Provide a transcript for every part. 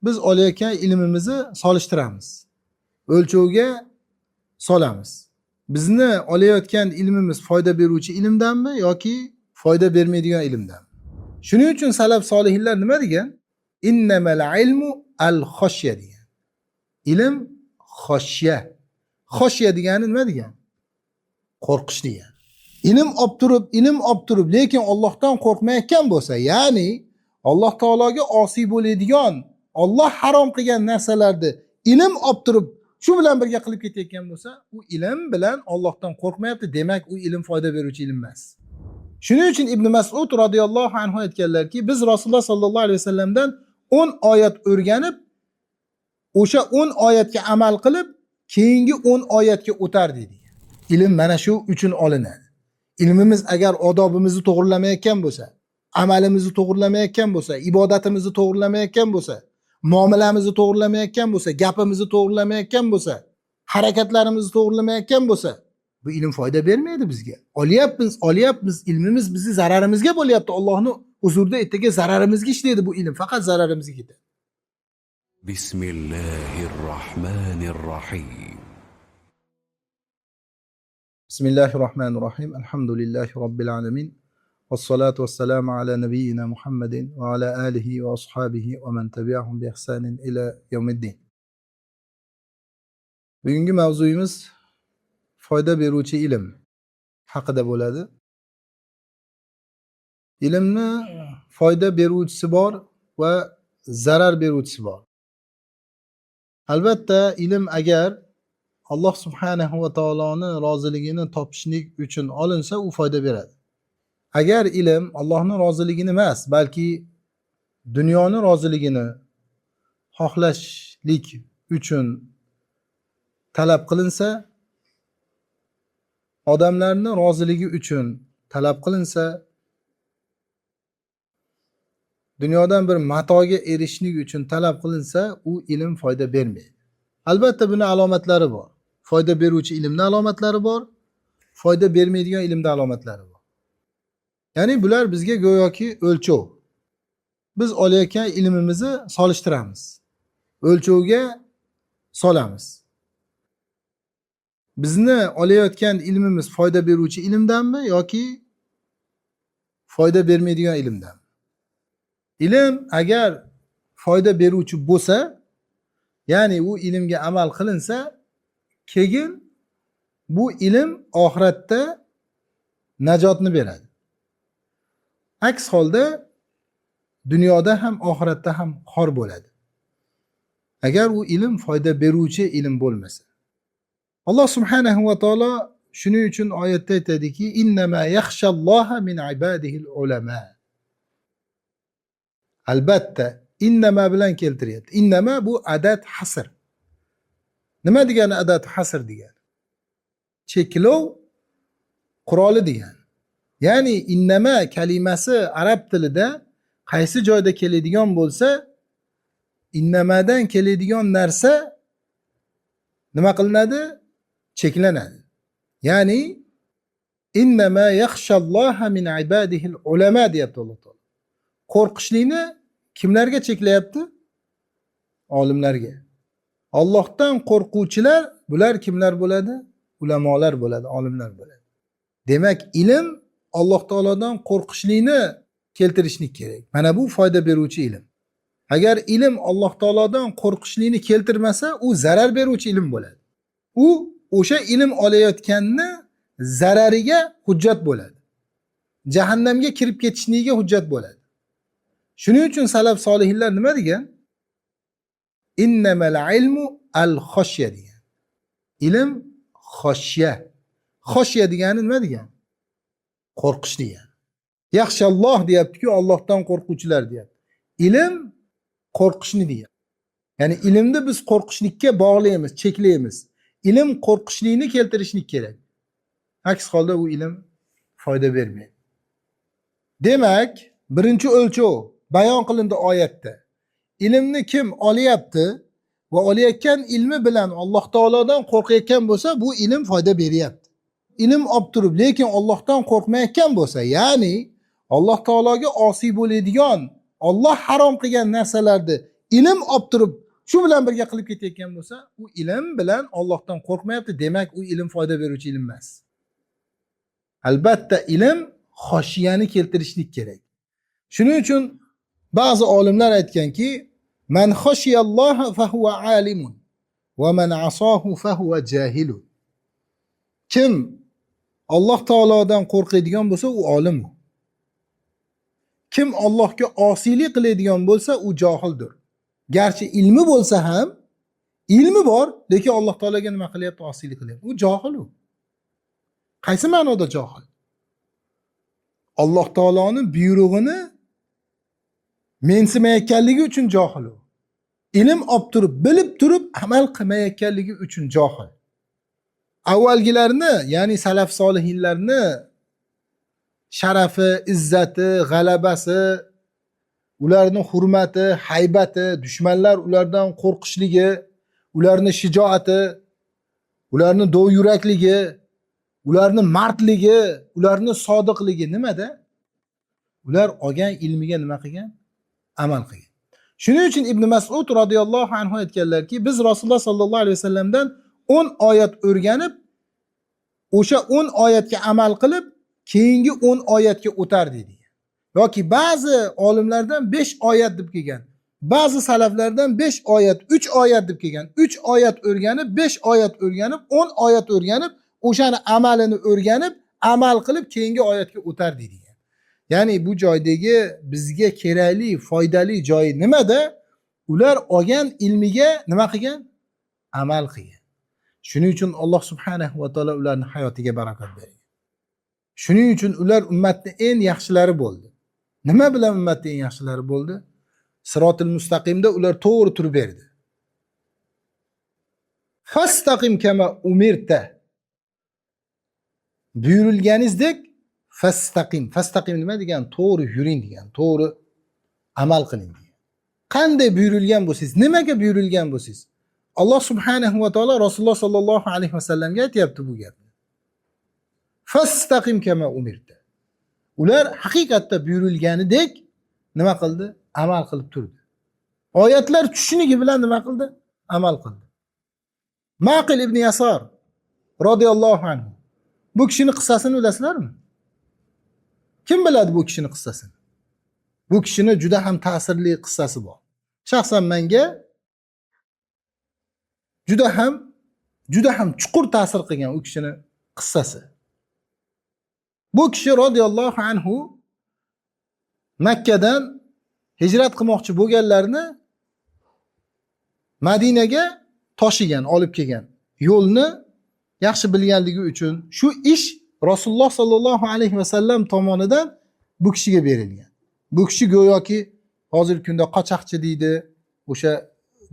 Biz olayotgan ilmimizni solishtiramiz, o'lchovga solamiz. Bizni olayotgan ilmimiz foyda beruvchi ilmdanmi yoki foyda bermaydigan ilmdanmi? Shuning uchun salaf solihlar nima degan? Innamal ilmu al xoshya degan. Ilm xoshya. Xoshya degani nima degan? Qo'rqish degan. Ilm olib turib, ilm olib turib, lekin Allohdan qo'rqmayotgan bo'lsa, ya'ni Alloh taologa osiy bo'ladigan, Alloh harom qilgan narsalarni ilm olib turib, shu bilan birga qilib ketayotgan bo'lsa, u ilm bilan Allohdan qo'rqmayapti, demak u ilm foyda beruvchi ilm emas. Shuning uchun Ibn Mas'ud radhiyallohu anhu aytganlarki, biz Rasululloh sallallohu alayhi vasallamdan 10 oyat o'rganib, o'sha 10 oyatga amal qilib, keyingi 10 oyatga o'tardik degan. Ilm mana shu uchun olinadi. Ilmimiz agar odobimizni to'g'rilamayotgan bo'lsa, amalimizni to'g'rilamayotgan bo'lsa, ibodatimizni to'g'rilamayotgan bo'lsa, muomalamizni to'g'rilamayotgan bo'lsa, gapimizni to'g'rilamayotgan bo'lsa, harakatlarimizni to'g'rilamayotgan bo'lsa, bu ilm foyda bermaydi bizga. Olyapmiz, olyapmiz, ilmimiz bizni zararimizga bo'lyapti. Allohning huzurida ertaga zararimizga ishlaydi bu ilm, faqat zararimizga ketadi. Bismillahirrohmanirrohim. Bismillahirrohmanirrohim. Alhamdulillahi robbil alamin. Vassalatu vassalamu ala nabiyyina Muhammadin va ala alihi va ashabihi va man tabi'ahum bi ihsanin ila yawmiddin. Bugungi mavzuyimiz foyda beruvchi ilm haqida bo'ladi. Ilmni foyda beruvchisi bor va zarar beruvchisi bor. Albatta, ilm agar Alloh subhanahu va taoloni roziligini topishlik uchun olinsa, u foyda beradi. Agar ilm Allohning roziligini emas, balki dunyoni roziligini xohlashlik uchun talab qilinsa, odamlarning roziligi uchun talab qilinsa, dunyodan bir matoga erishishlik uchun talab qilinsa, u ilm foyda bermaydi. Albatta, buni alomatlari bor. Foyda beruvchi ilmning alomatlari bor, foyda bermaydigan ilmning alomatlari bor. Ya'ni bular bizga go'yoki o'lchov. Biz olayotgan ilmimizni solishtiramiz, o'lchovga solamiz. Bizni olayotgan ilmimiz foyda beruvchi ilmdanmi yoki foyda bermaydigan ilmdanmi? Ilm agar foyda beruvchi bo'lsa, ya'ni u ilmga amal qilinsa, keyin bu ilm oxiratda najotni beradi. Aks holda dunyoda ham oxiratda ham xor bo'ladi. Agar u ilm foyda beruvchi ilm bo'lmasa. Alloh subhanahu va taolo shuning uchun oyatda aytadiki, innama yaxshalloha min ibadihil ulama. Albatta, innama bilan keltiryapti. Innama bu adat hasr. Nima degani adat hasr degani? Cheklov quroli degani. Ya'ni innama kalimasi arab tilida qaysi joyda keladigan bo'lsa, innamadan keladigan narsa nima qilinadi? Cheklanadi. Ya'ni innama yaxshalloha min ibadihil ulama deyapti Alloh taolo. Qo'rqishlikni kimlarga cheklayapti? Olimlarga. Allohdan qo'rquvchilar bular kimlar bo'ladi? Ulamolar bo'ladi, olimlar bo'ladi. Demak, ilm Alloh taolodan qo'rqishlikni keltirishlik kerak. Mana bu foyda beruvchi ilm. Agar ilm Alloh taolodan qo'rqishlikni keltirmasa, u zarar beruvchi ilm bo'ladi. U o'sha ilm olayotganni zarariga hujjat bo'ladi. Jahannamga kirib ketishligiga hujjat bo'ladi. Shuning uchun salaf solihlar nima degan? Innamal ilmu al xoshya degan. Ilm xoshya. Xoshya degani nima degan? Qo'rqish degan. Yaxshalloh deyapti-ku, Allohdan qo'rquvchilar deyapti. Ilm qo'rqishni degan. Ya'ni ilmni biz qo'rqishlikka bog'laymiz, cheklaymiz. Ilm qo'rqishlikni keltirishlik kerak. Aks holda u ilm foyda bermaydi. Demak, birinchi o'lchov bayon qilindi oyatda. Ilmni kim olyapti va olayotgan ilmi bilan Alloh taolodan qo'rqayotgan bo'lsa, bu ilm foyda beryapti. Ilm olib turib, lekin Allohdan qo'rqmayotgan bo'lsa, ya'ni Alloh taologa osiy bo'ladigan, Alloh harom qilgan narsalarni Ilm olib turib shu bilan birga qilib ketayotgan bo'lsa, u ilm bilan Allohdan qo'rqmayapti. Demak, u ilm foyda beruvchi ilm emas. Albatta ilm xoshiyani keltirishlik kerak. Shuning uchun ba'zi olimlar aytganki, man xashiyalloha fahuva alimun va man asohu fahuva jahilun. Kim Alloh taolodan qo'rqadigan bo'lsa, u olim. Kim Allohga osiylik qiladigan bo'lsa, u johildir. Garchi ilmi bo'lsa ham, ilmi bor, lekin Alloh taologa nima qilyapti? Osiylik qilyapti. U johil u. Qaysi ma'noda johil? Alloh taoloni buyrug'ini mensimayotganligi uchun johil u. Ilm olib turib, bilib turib amal qilmayotganligi uchun johil. Avvalgilarni, ya'ni salaf solihinlarni sharafi, izzati, g'alabasi, ularni hurmati, haybati, dushmanlar ulardan qo'rqishligi, ularni shijoati, ularni dovyurakligi, ularni mardligi, ularni sodiqligi nimada? Ular olgan ilmiga nima qilgan? Amal qilgan. Shuning uchun Ibn Mas'ud radhiyallohu anhu aytganlarki, biz Rasululloh sallallohu alayhi vasallamdan 10 oyat o'rganib, o'sha 10 oyatga amal qilib, keyingi 10 oyatga o'tardik degan. Yoki ba'zi olimlardan 5 oyat deb kelgan. Ba'zi salaflardan 5 oyat, 3 oyat deb kelgan. 3 oyat o'rganib, 5 oyat o'rganib, 10 oyat o'rganib, o'shani amalini o'rganib, amal qilib keyingi oyatga o'tardik degan. Ya'ni bu joydagi bizga kerakli, foydali joyi nimada? Ular olgan ilmiga nima qilgan? Amal qilgan. Shuning uchun Alloh subhanahu va taolo ularning hayotiga barakat bergan. Shuning uchun ular ummatning eng yaxshilari bo'ldi. Nima bilan ummatning eng yaxshilari bo'ldi? Sirotil mustaqimda ular to'g'ri turib berdi. Fastaqim kama umirta. Buyurilganingizdek fastaqim. Fastaqim nima degan? To'g'ri yuring degan, to'g'ri amal qiling degan. Qanday buyurilgan bo'lsangiz, nimaga buyurilgan bo'lsangiz, Alloh subhanahu va taolo Rasululloh sallallohu alayhi vasallamga aytyapti bu gapni. Fastaqim kama umirta. Ular haqiqatda buyurilganidek nima qildi? Amal qilib turdi. Oyatlar tushunigi bilan nima qildi? Amal qildi. Maqil ibn Yasar radhiyallohu anhu. Bu kishini qissasini bilasizlarmi? Kim biladi bu kishini qissasini? Bu kishini juda ham ta'sirli qissasi bor. Shaxsan menga juda ham chuqur ta'sir qilgan u kishini qissasi. Bu kishi radhiyallohu anhu Makkadan hijrat qilmoqchi bo'lganlarni Madinaga toshigan, olib kelgan. Yo'lni yaxshi bilganligi uchun shu ish Rasululloh sallallohu alayhi vasallam tomonidan bu kishiga berilgan. Bu kishi go'yoki hozirgi kunda qochoqchi deydi, o'sha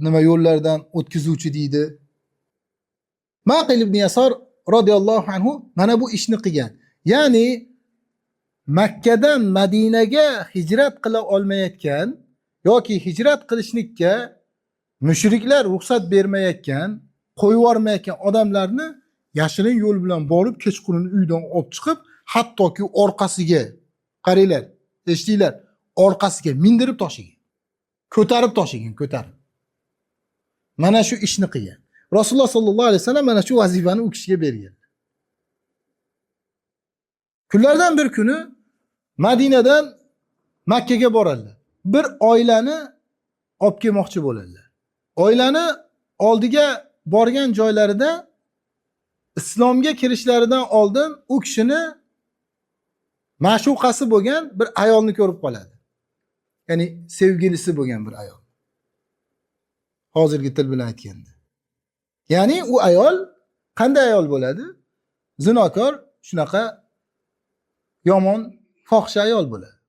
nima yo'llardan o'tkazuvchi deydi. Maqil ibn Yasor radhiyallohu anhu mana bu ishni qilgan. Ya'ni Makkadan Madinaga hijrat qila olmayotgan yoki hijrat qilishlikka mushriklar ruxsat bermayotgan, qo'yib yubormayotgan odamlarni yashirin yo'l bilan borib kechqurun uydan olib chiqib, hattoki orqasiga, qaranglar, eshitinglar, orqasiga mindirib toshigan. Ko'tarib toshigan, ko'tarib. Mana shu ishni qilgan. Rasululloh sallallohu alayhi vasallam mana shu vazifani u kishiga bergan. Kunlardan bir kuni Madinadan Makkaga boradilar. Bir oilani olib kelmoqchi bo'ladilar. Oilani oldiga borgan joylarida islomga kirishlaridan oldin u kishini ma'shuqasi bo'lgan bir ayolni ko'rib qoladi. Ya'ni sevgilisi bo'lgan bir ayol. Hozirgi til bilan aytganda. Ya'ni u ayol qanday ayol bo'ladi? Zinokor, shunaqa yomon, fohisha ayol bo'ladi.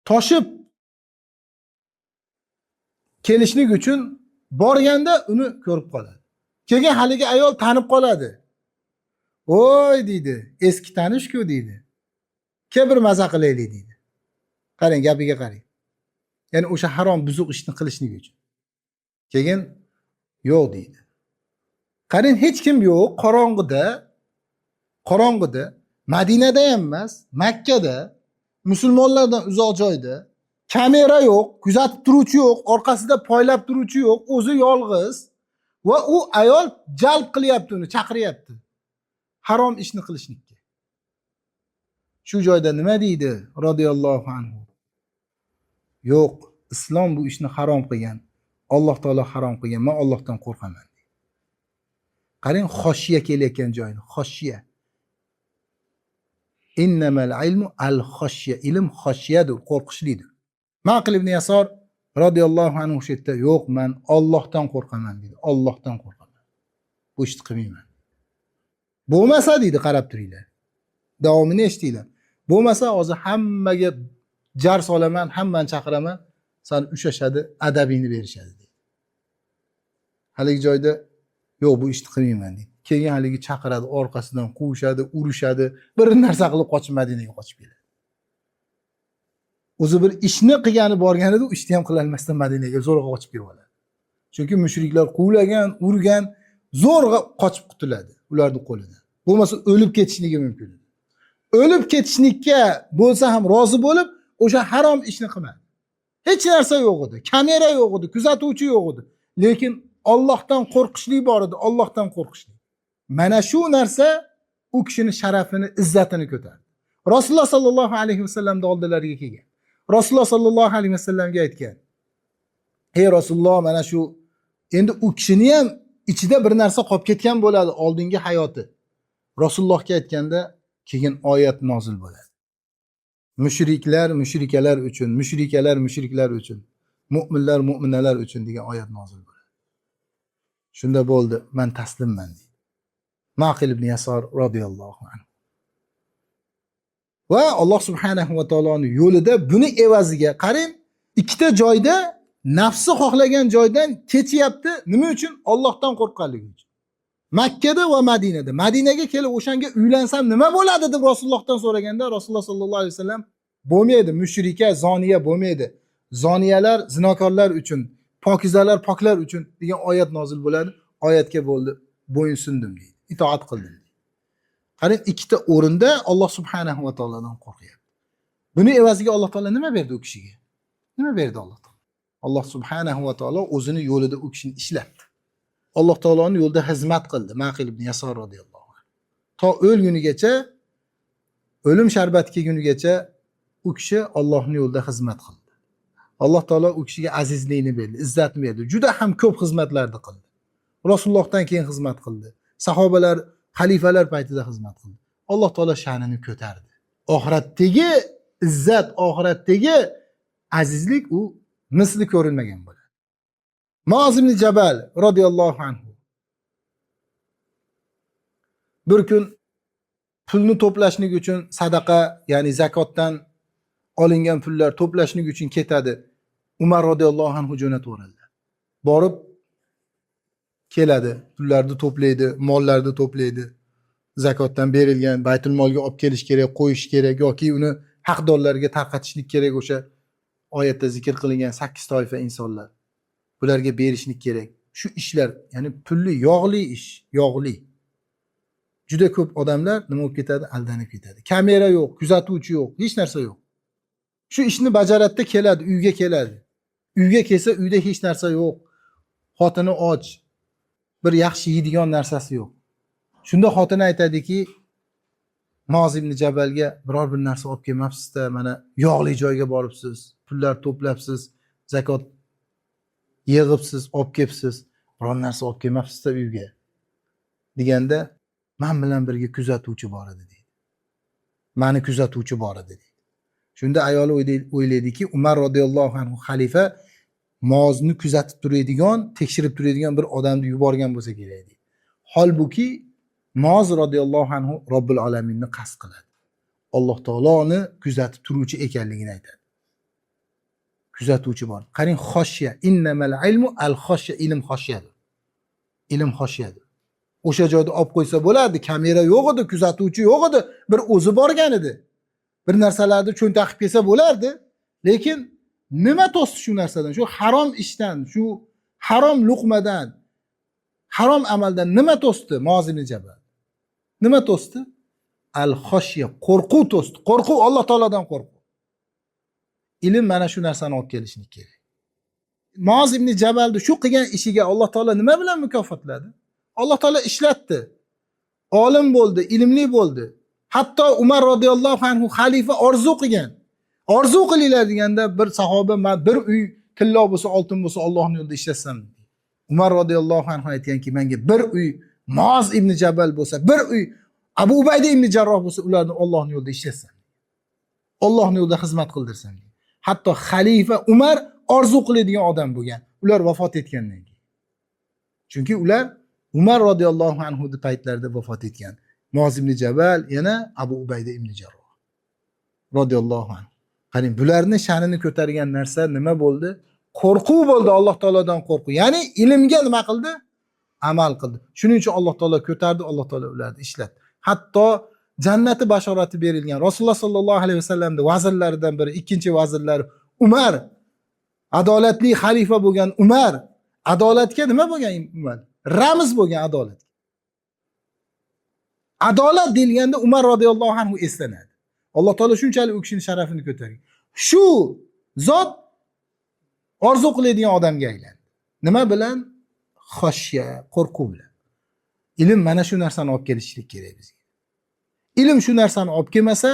Toshib kelishlik uchun borganda uni ko'rib qoladi. Keyin haligi ayol tanib qoladi. "Oy" deydi, "Eski tanish-ku" deydi. "Kel bir maza qilaylik" deydi. Qarang, gapiga qarang. Ya'ni o'sha harom buzuq ishni qilishlik uchun. Keyin yo'q deydi. Qarang, hech kim yo'q, qorong'ida, Madinada ham emas, Makkada, musulmonlardan uzoq joyda Kamera yo'q, kuzatib turuvchi yo'q, orqasida poylab turuvchi yo'q, o'zi yolg'iz va u ayol jalb qilyapti uni, chaqiryapti. Harom ishni qilishlikka. Shu joyda nima deydi roziyallohu anhu? Yo'q, islom bu ishni harom qilgan. Alloh taolo harom qilgan. Men Allohdan qo'rqaman. Qarang, xoshiya kelayotgan joyini, xoshiya. Innamal ilmu al xoshiya. Ilm xoshiyadir, qo'rqishlidir. Maqil ibn Yasor radhiyallohu anhu o'sha yerda yo'q, men Allohdan qo'rqaman deydi. Allohdan qo'rqaman. Bu ishni qilmayman. Bo'lmasa deydi, qarab turinglar. Davomini eshitinglar. Bo'lmasa hozir hammaga jar solaman, hammani chaqiraman, seni ushlashadi, adabingni berishadi deydi. Haligi joyda yo'q, bu ishni qilmayman deydi. Keyin haligi chaqiradi, orqasidan quvishadi, urishadi, bir narsa qilib qochib Madinaga qochib keladi. O'zi bir ishni qilgani borgan edi, u ishni ham qilolmasdan Madinaga zo'rg'a qochib kelib oladi. Chunki mushriklar quvlagan, urgan, zo'rg'a qochib qutuladi ularning qo'lidan. Bo'lmasa o'lib ketishligi mumkin edi. O'lib ketishlikka bo'lsa ham rozi bo'lib, o'sha harom ishni qilmadi. Hech narsa yo'q edi, kamera yo'q edi, kuzatuvchi yo'q edi. Lekin Allohdan qo'rqishlik bor edi, Allohdan qo'rqishlik. Mana shu narsa u kishini sharafini, izzatini ko'tardi. Rasululloh sallallohu alayhi vasallamning oldilariga kelgan. Rasululloh sallallohu alayhi vasallamga aytgan: "Ey Rasululloh, mana shu endi u kishini ham ichida bir narsa qolib ketgan bo'ladi oldingi hayoti." Rasulullohga aytganda keyin oyat nozil bo'ladi. Mushriklar mushrikalar uchun, mushrikalar mushriklar uchun, mu'minlar mu'minalar uchun degan oyat nozil bo'ladi. Shunda bo'ldi, men taslimman deydi. Maqil ibn Yasor radhiyallohu anhu. Va Alloh subhanahu va taoloning yo'lida buni evaziga qarang, ikkita joyda nafsi xohlagan joydan kechyapti. Nima uchun? Allohdan qo'rqqanligi uchun. Makkada va Madinada. Madinaga kelib o'shanga uylansam nima bo'ladi deb Rasulullohdan so'raganda Rasululloh sallallohu alayhi vasallam bo'lmaydi, mushrika, zoniya bo'lmaydi. Zoniyalar zinokorlar uchun, pokizalar poklar uchun degan oyat nozil bo'ladi. Oyatga bo'ldi, bo'yin sundim deydi. Itoat qildim deydi. Qarang, ikkita o'rinda Alloh subhanahu va taolodan qo'rqyapti. Buni evaziga Alloh taolo nima berdi u kishiga? Nima berdi Alloh taolo? Alloh subhanahu va taolo o'zini yo'lida u kishini ishlatdi. Alloh taoloning yo'lida xizmat qildi Maqil ibn Yasor radhiyallohu anhu. To o'lgunigacha, o'lim sharbati kelgunigacha u kishi Allohning yo'lida xizmat qildi. Alloh taolo u kishiga azizlikni berdi, izzatni berdi. Juda ham ko'p xizmatlarni qildi. Rasulullohdan keyin xizmat qildi. Sahobalar, xalifalar paytida xizmat qildi. Alloh taolo sha'nini ko'tardi. Oxiratdagi izzat, oxiratdagi azizlik u misli ko'rinmagan bo'ladi. Muoz ibn Jabal radhiyallohu anhu bir kun pulni to'plashlik uchun sadaqa, ya'ni zakotdan olingan pullar to'plashlik uchun ketadi. Umar radhiyallohu anhu jo'natib yuboradilar. Borib keladi, pullarni to'playdi, mollarni to'playdi. Zakotdan berilgan baytul molga olib kelish kerak, qo'yish kerak yoki uni haqdorlarga tarqatishlik kerak, o'sha oyatda zikr qilingan 8 toifa insonlar. Bularga berishlik kerak. Shu ishlar, ya'ni pulli, yog'li ish, yog'li. Juda ko'p odamlar nima bo'lib ketadi? Aldanib ketadi. Kamera yo'q, kuzatuvchi yo'q, hech narsa yo'q. Shu ishni bajaradida keladi, uyga keladi. Uyga kelsa uyda hech narsa yo'q. Xotini och. Bir yaxshi yeydigan narsasi yo'q. Shunda xotini aytadiki, Muoz ibn Jabalga biror bir narsa olib kelmabsiz-da, mana yog'li joyga boribsiz, pullar to'plabsiz, zakot yig'ibsiz, olib kelibsiz, biror narsa olib kelmabsiz-da uyga. Deganda, men bilan birga kuzatuvchi bor edi deydi. Mani kuzatuvchi bor edi deydi. Shunda ayoli o'ylaydiki, Umar radhiyallohu anhu xalifa Muozni kuzatib turadigan, tekshirib turadigan bir odamni yuborgan bo'lsa kerak deydi. Holbuki Muoz radhiyallohu anhu Robbil alaminni qasd qiladi. Alloh taoloni kuzatib turuvchi ekanligini aytadi. Kuzatuvchi bor. Qarang, xoshiya, innamal ilmu al xoshiya, ilm xoshiyadir. Ilm xoshiyadir. O'sha joyda olib qo'ysa bo'ladi, kamera yo'q edi, kuzatuvchi yo'q edi, bir o'zi borgan edi. Bir narsalarni cho'ntaq qilib kelsa bo'lardi, lekin nima to'sdi shu narsadan? Shu harom ishdan, shu harom luqmadan, harom amaldan nima to'sdi Muoz ibn Jabal? Nima to'sdi? Al xoshiya, qo'rquv to'sdi. Qo'rquv, Alloh taolodan qo'rquv. Ilm mana shu narsani olib kelishini kerak. Muoz ibn Jabalni shu qilgan ishiga Alloh taolo nima bilan mukofotladi? Alloh taolo ishlatdi. Olim bo'ldi, ilmli bo'ldi. Hatto Umar roziyallohu anhu xalifa orzu qilgan. Orzu qilinglar deganda bir sahoba, man bir uy tillo bo'lsa, oltin bo'lsa Allohning yo'lida ishlatsam. Umar roziyallohu anhu aytganki, menga bir uy Muoz ibn Jabal bo'lsa, bir uy Abu Ubayda ibn Jarroh bo'lsa, ularni Allohning yo'lida ishlatsam. Allohning yo'lida xizmat qildirsam. Hatto xalifa Umar orzu qiladigan odam bo'lgan. Ular vafot etgandan keyin. Chunki ular Umar roziyallohu anhu paytlarida vafot etgan. Muoz ibn Jabal, yana Abu Ubayda ibn Jarroh roziyallohu anhu. Qarang, bularni sha'nini ko'targan narsa nima bo'ldi? Qo'rquv bo'ldi, Alloh taolodan qo'rquv. Ya'ni ilmga nima qildi? Amal qildi. Shuning uchun Alloh taolo ko'tardi, Alloh taolo ularni ishlatdi. Hatto jannati bashorati berilgan Rasululloh sollallohu alayhi vasallamning vazirlaridan biri, ikkinchi vazirlari Umar, adolatli xalifa bo'lgan Umar, adolatga nima bo'lgan Umar? Ramz bo'lgan adolat. Adolat deyilganda Umar roziyallohu anhu eslanadi. Alloh taolo shunchalik u kishining sharafini ko'targan. Shu zot orzu qiladigan odamga aylandi. Nima bilan? Xashya, qo'rquv bilan. Ilm mana shu narsani olib kelishlik kerak bizga. Ilm shu narsani olib kelmasa,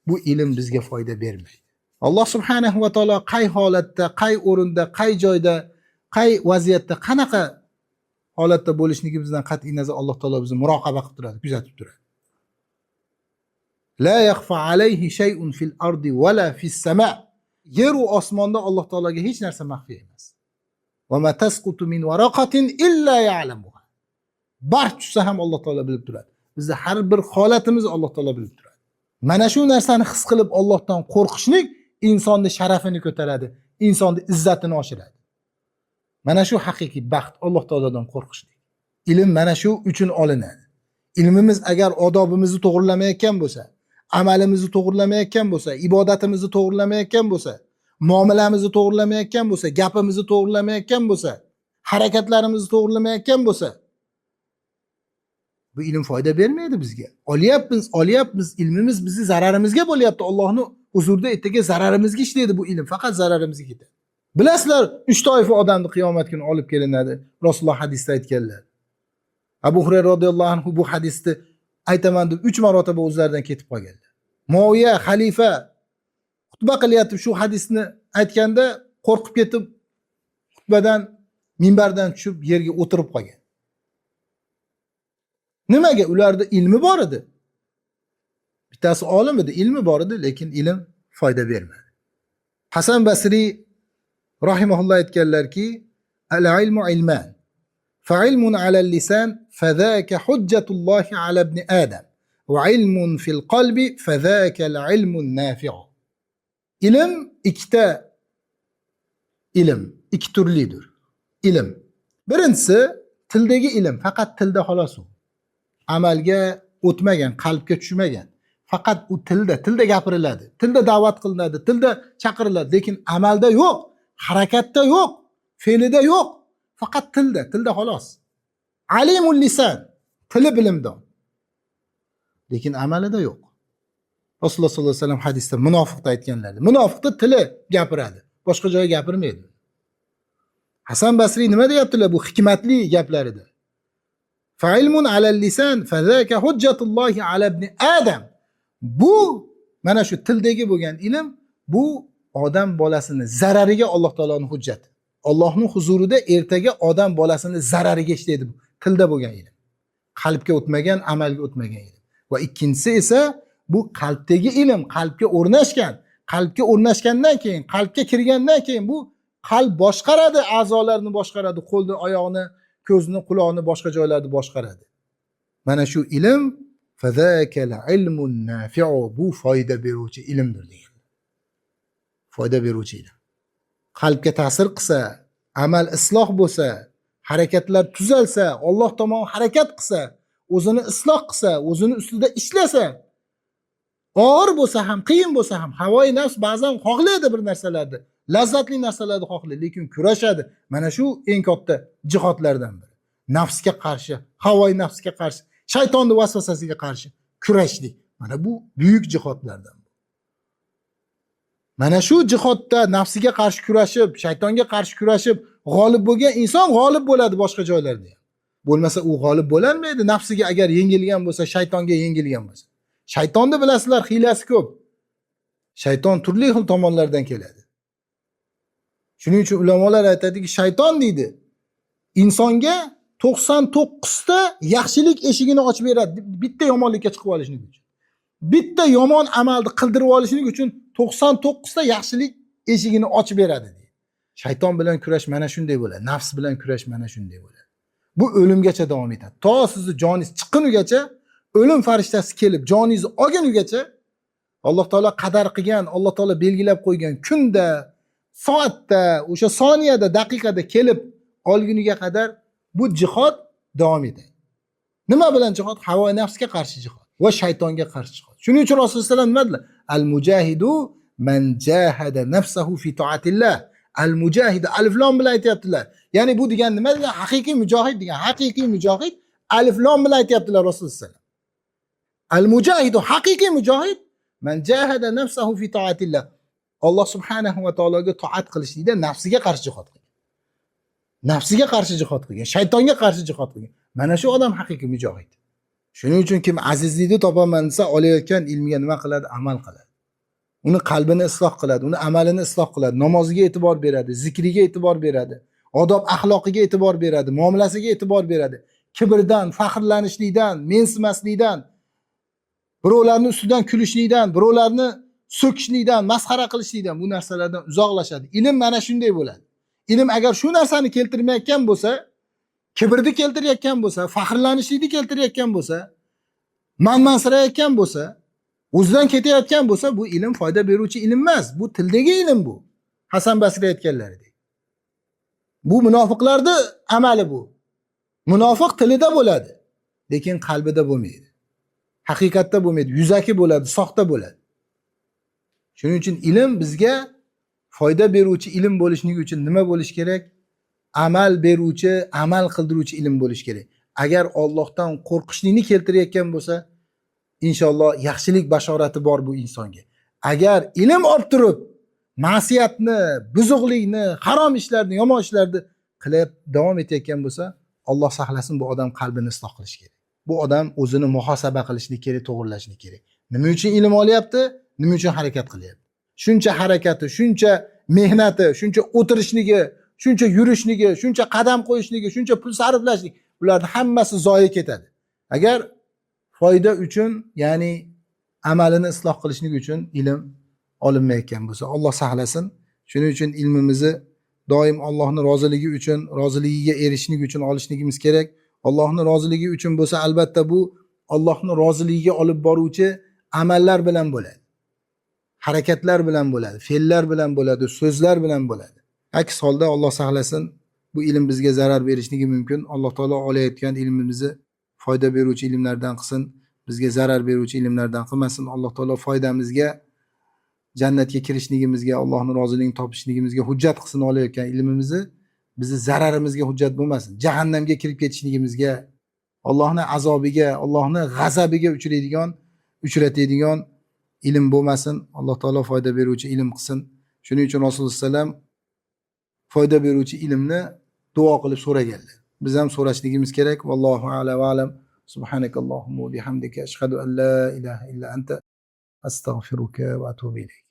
bu ilm bizga foyda bermaydi. Alloh subhanahu va taolo qay holatda, qay o'rinda, qay joyda, qay vaziyatda, qanaqa holatda bo'lishligi bizdan qat'iy nazar Alloh taolo bizni muroqaba qilib turadi, kuzatib turadi. La yakhfa alayhi shay'un fil ardi va la fis sama. Yer u osmonda Alloh taologa hech narsa maxfiy emas. Va ma tasqutu min waraqatin illa ya'lamuha. Barg tushsa ham Alloh taolo bilib turadi. Bizni har bir holatimizni Alloh taolo bilib turadi. Mana shu narsani his qilib Allohdan qo'rqishlik insonni sharafini ko'taradi, insonni izzatini oshiradi. Mana shu haqiqiy baxt, Alloh taolodan qo'rqishlik. Ilm mana shu uchun olinadi. Ilmimiz agar odobimizni to'g'rilamayotgan bo'lsa, amalimizni to'g'rilamayotgan bo'lsa, ibodatimizni to'g'rilamayotgan bo'lsa, muomalamizni to'g'rilamayotgan bo'lsa, gapimizni to'g'rilamayotgan bo'lsa, harakatlarimizni to'g'rilamayotgan bo'lsa, bu ilm foyda bermaydi bizga. Olyapmiz, olyapmiz, ilmimiz bizni zararimizga bo'lyapti. Allohning huzurida ertaga zararimizga ishlaydi bu ilm, faqat zararimizga ketadi. Bilasizlar, 3 toifa odamni qiyomat kuni olib kelinadi. Rasululloh hadisda aytganlar. Abu Hurayra radhiyallohu anhu bu hadisni aytaman deb 3 marotaba o'zlaridan ketib qolganlar. Muaviya xalifa xutba qilyapti, shu hadisni aytganda qo'rqib ketib xutbadan, minbardan tushib yerga o'tirib qolgan. Nimaga? Ularda ilmi bor edi. Bittasi olim edi, ilmi bor edi, lekin ilm foyda bermadi. Hasan Basri rahimahulloh aytganlarki, al-ilmu ilman. Fa ilmun ala al-lisan fadhaka hujjatullohi ala ibn Adam va ilmun fil qalbi fadhaka al-ilmu an-nafi'u. Ilm ikkita ilm, ikki turlidir. Ilm. Birinchisi tildagi ilm, faqat tilda xolos u. Amalga o'tmagan, qalbga tushmagan. Faqat u tilda, tilda gapiriladi, tilda da'vat qilinadi, tilda chaqiriladi, lekin amalda yo'q, harakatda yo'q, fe'lida yo'q. Faqat tilda, tilda xolos. Alimul lisan, tili bilimdon. Lekin amalida yo'q. Rasululloh sollallohu alayhi vasallam hadisda munofiqda aytganlar. Munofiqda tili gapiradi, boshqa joyga gapirmaydi. Hasan Basriy nima deyaptilar bu hikmatli gaplarida? Fa ilmun alal lisan fazaka hujjatullohi ala ibn Adam. Bu mana shu tildagi bo'lgan ilm, bu odam bolasini zarariga Alloh taoloning hujjati. Allohning huzurida ertaga odam bolasini zarariga ishlaydi bu tilda bo'lgan ilm. Qalbga o'tmagan, amalga o'tmagan ilm. Va ikkinchisi esa bu qalbdagi ilm, qalbga o'rnashgan. Qalbga o'rnashgandan keyin, qalbga kirgandan keyin bu qalb boshqaradi, a'zolarni boshqaradi, qo'lni, oyoqni, ko'zni, quloqni, boshqa joylarni boshqaradi. Mana shu ilm fazakal ilmun nafi'u, bu foyda beruvchi ilmdir degan. Foyda beruvchi ilm. Qalbga ta'sir qilsa, amal isloh bo'lsa, harakatlar tuzalsa, Alloh tomon harakat qilsa, o'zini isloh qilsa, o'zini ustida ishlasa, og'ir bo'lsa ham, qiyin bo'lsa ham, havoyi nafs ba'zan xohlaydi bir narsalarni, lazzatli narsalarni xohlaydi, lekin kurashadi. Mana shu eng katta jihodlardan biri. Nafsga qarshi, havoyi nafsga qarshi, shaytonni vasvasasiga qarshi kurashlik. Mana bu buyuk jihodlardan. Mana shu jihodda nafsiga qarshi kurashib, shaytonga qarshi kurashib g'olib bo'lgan inson g'olib bo'ladi boshqa joylarda ham. Bo'lmasa u g'olib bo'lalmaydi nafsiga agar yengilgan bo'lsa, shaytonga yengilgan bo'lsa. Shaytonni bilasizlar, hiylasi ko'p. Shayton turli xil tomonlardan keladi. Shuning uchun ulamolar aytadiki, shayton deydi, insonga 99 ta yaxshilik eshigini ochib beradi, bitta yomonlikka chiqib olishlik uchun. Bitta yomon amalni qildirib olishlik uchun 99 ta yaxshilik eshigini ochib beradi deydi. Shayton bilan kurash mana shunday bo'ladi, nafs bilan kurash mana shunday bo'ladi. Bu o'limgacha davom etadi. To sizni joningiz chiqqunigacha, o'lim farishtasi kelib joningizni olgunigacha Alloh taolo qadar qilgan, Alloh taolo belgilab qo'ygan kunda, soatda, o'sha soniyada, daqiqada kelib olguniga qadar bu jihod davom etadi. Nima bilan jihod? Havo nafsga qarshi jihod va shaytonga qarshi jihod. Shuning uchun Rasululloh sallam nima dedilar? Al mujahidu man jahada nafsahu fi toatillah. Al mujahidu alif lom bilan aytyaptilar. Ya'ni bu degan nima degan? Haqiqiy mujohid degan. Haqiqiy mujohid alif lom bilan aytyaptilar Rasululloh sallam. Al mujahidu haqiqiy mujohid man jahada nafsahu fi toatillah. Alloh subhanahu va taologa toat qilishlikda nafsiga qarshi jihod qilgan. Nafsiga qarshi jihod qilgan, shaytonga qarshi jihod qilgan. Mana shu odam haqiqiy mujohid. Shuning uchun kim azizlikni topaman desa, olayotgan ilmiga nima qiladi? Amal qiladi. Uni qalbini isloh qiladi, uni amalini isloh qiladi, namoziga e'tibor beradi, zikriga e'tibor beradi, odob axloqiga e'tibor beradi, muomalasiga e'tibor beradi. Kibrdan, faxrlanishlikdan, mensimaslikdan, birovlarni ustidan kulishlikdan, birovlarni so'kishlikdan, masxara qilishlikdan, bu narsalardan uzoqlashadi. Ilm mana shunday bo'ladi. Ilm agar shu narsani keltirmayotgan bo'lsa, kibrni keltirayotgan bo'lsa, faxrlanishlikni keltirayotgan bo'lsa, manmansirayotgan bo'lsa, o'zidan ketayotgan bo'lsa, bu ilm foyda beruvchi ilm emas. Bu tildagi ilm bu. Hasan Basriy aytganlaridek. Bu munofiqlarni amali bu. Munofiq tilida bo'ladi, lekin qalbida bo'lmaydi. Haqiqatda bo'lmaydi, yuzaki bo'ladi, soxta bo'ladi. Shuning uchun ilm bizga foyda beruvchi ilm bo'lishligi uchun nima bo'lish kerak? Amal beruvchi, amal qildiruvchi ilm bo'lish kerak. Agar Allohdan qo'rqishlikni keltirayotgan bo'lsa, inshaalloh yaxshilik bashorati bor bu insonga. Agar ilm olib turib, ma'siyatni, buzuqlikni, harom ishlarni, yomon ishlarni qilib davom etayotgan bo'lsa, Alloh saqlasin, bu odam qalbini isloh qilish kerak. Bu odam o'zini muhosaba qilishlik kerak, to'g'irlashlik kerak. Nima uchun ilm olyapti? Nima uchun harakat qilyapti? Shuncha harakati, shuncha mehnati, shuncha o'tirishligi, shuncha yurishligi, shuncha qadam qo'yishligi, shuncha pul sarflashlik, bularni hammasi zoyi ketadi. Agar foyda uchun, ya'ni amalini isloh qilishlik uchun ilm olinmayotgan bo'lsa, Alloh saqlasin. Shuning uchun ilmimizni doim Allohning roziligi uchun, roziligiga erishishlik uchun olishligimiz kerak. Allohning roziligi uchun bo'lsa, albatta bu Allohning roziligiga olib boruvchi amallar bilan bo'ladi. Harakatlar bilan bo'ladi, fe'llar bilan bo'ladi, so'zlar bilan bo'ladi. Aks holda Alloh saqlasin, bu ilm bizga zarar berishligi mumkin. Alloh taolo olayotgan ilmimizni foyda beruvchi ilmlardan qilsin, bizga zarar beruvchi ilmlardan qilmasin. Alloh taolo foydamizga, jannatga kirishligimizga, Allohning roziligini topishligimizga hujjat qilsin olayotgan ilmimizni, bizni zararimizga hujjat bo'lmasin. Jahannamga kirib ketishligimizga, Allohning azobiga, Allohning g'azabiga uchratadigan ilm bo'lmasin. Alloh taolo foyda beruvchi ilm qilsin. Shuning uchun Rasululloh sallam foyda beruvchi ilmni duo qilib so'raganlar. Biz ham so'rashligimiz kerak. Vallohu a'la va a'lam. Subhanakallohumma va bihamdika ashhadu an la ilaha illa anta astag'firuka va atubu ilayk.